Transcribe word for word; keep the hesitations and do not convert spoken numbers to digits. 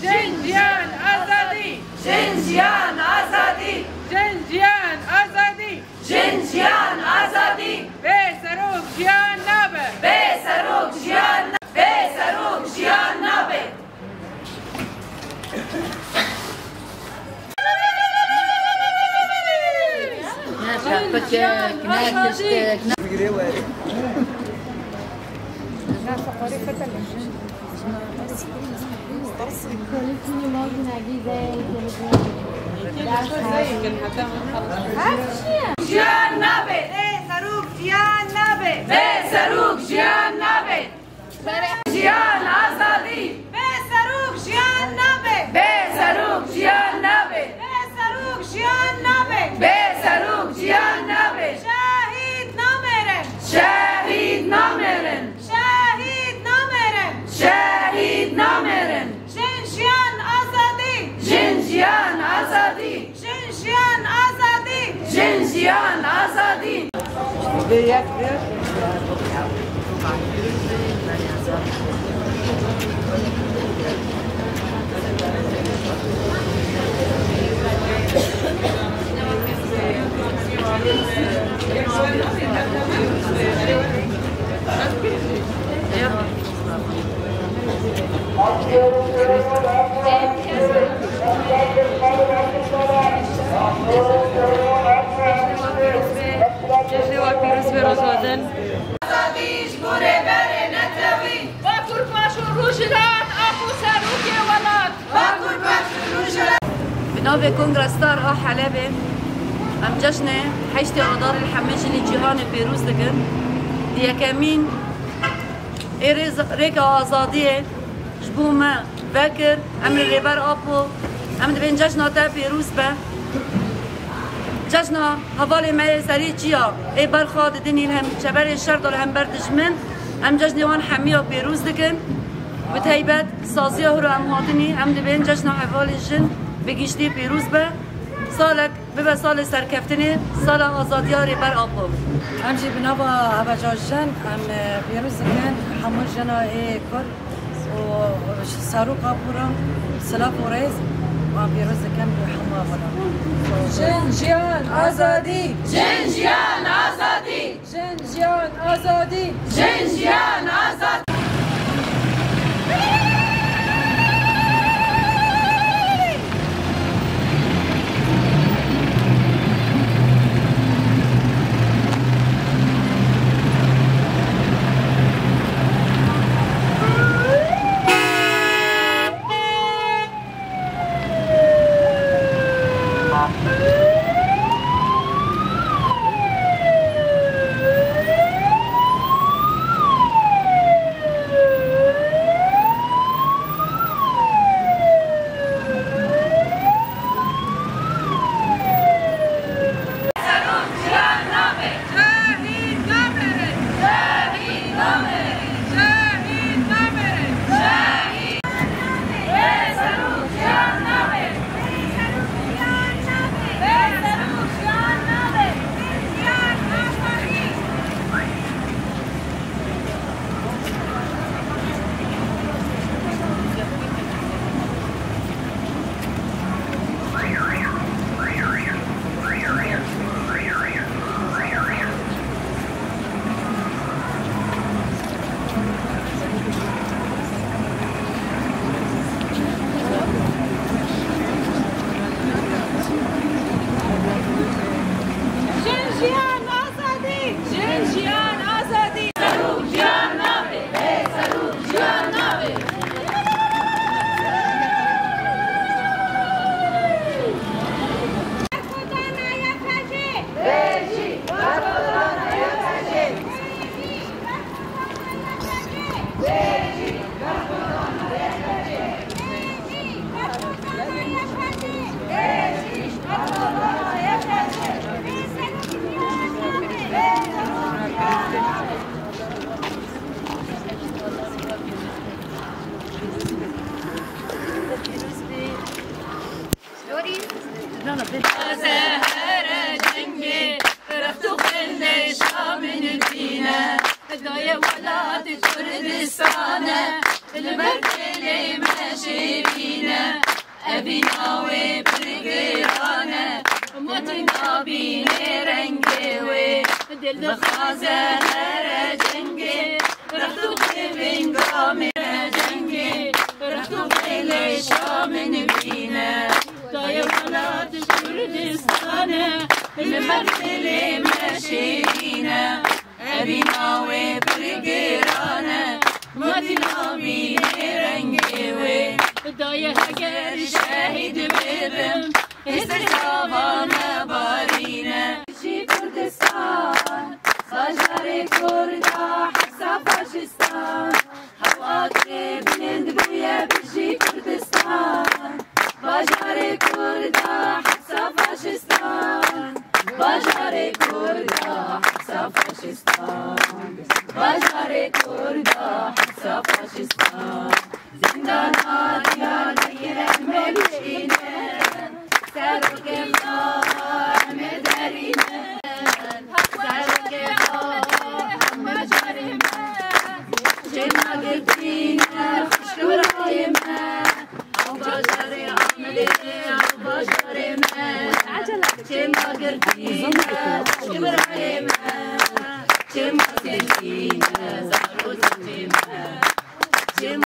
Jin jiyan azadî! Jin jiyan azadî! Jin jiyan azadî! Jin jiyan azadî! Bê serok jiyan nabe! Bê serok jiyan na-, bê serok jiyan nabe! Jiyan nabe! Bê serok jiyan nabe! Bê serok jiyan nabe! Jiyan azadî! Bê serok jiyan nabe! Bê serok jiyan nabe! Bê serok jiyan nabe! Bê serok jiyan nabe! Şehîd namêrin! Şehîd namêrin! Şehîd namêrin! Şehîd namêrin! Jin jiyan azadî! Jin jiyan azadî! Jin jiyan azadî! Jin jiyan azadî! Vê yek bir. Cejnê we pîroz be, roja din. Azadî ji bo rêberê netewî. Bakur Paş û Rojhilat, Apo serokê welat. Bakur Paş û Rojhilat. Bi navê Kongra Star a Helebê, em cejnê heştê Adarê li hemî jinê cîhanê pêroz dikin. Di yekemîn ê rêz-, rêka azadiyê ji bo me vekir, emrê Rêber Apo, em dibên cejna te pêroz be. Cejna hevalê me yê serî çiya ê berxa didinî li hem çeberê şer de li hember dijmin, em cejnê wan hemiya pêroz dikin. Bi teybet saziya hiro em hatinî, em dibên cejna hevalê jin bi giştî pêroz be. Salek bibe salê serkeftinê, sala azadiya Rêber Apo. Em jî bi nava Hevaca Jin, em, e, pêroz dikin hemû jina ê Kurd û serok Apo re silav û rêz wan pêroz dikin bi hemû hevalan. Jin, jiyan, azadî! Jin, jiyan, azadî! Jin, jiyan, azadî! Jin, jiyan, azadî! Jin, jiyan, azadî! Jin, jiyan, azadî! Serok jiyan nabe! Bê serok jiyan nabe! Berxwedana Y P J! Bê jî! Berxwedana Y P J! Bê jî! Zehre cengê rext û xindê Şamê Nivîne, fedayê welatê Kurdistane, li ber pêlê me jî Evîna wê pir giran e, mûtî nabîne rengê wê. Dil dixwaze here cengê, rext û pêvên gamê cengê, rext û pêlê şa min bîne. Dayê welat Kurdistan e, li ber dilê me şêrîn e. Evîna wê pir giran e, mûtî nabîne rengê wê. Dayê heger şehîd bibim, hêzê çavan me barîne. Ji Kurdistan, bajarê Kurda hepsa faşistan. Hewatê bilind bûye, bijî Kurdistan. Bajarê Kurda hepsa faşistan. Bajarê Kurda hepsa faşistan. Bajarê Kurda hepsa faşistan. Zindana Diyarbekir em ê bişînin. Serokê xwe em ê derînin. Serokê xwe em ê derînin. Çêma girtîne xwişk birayê me. Ew bajarê Amedê, ew bajarê me. Çêma girtîne xwişk birayê me.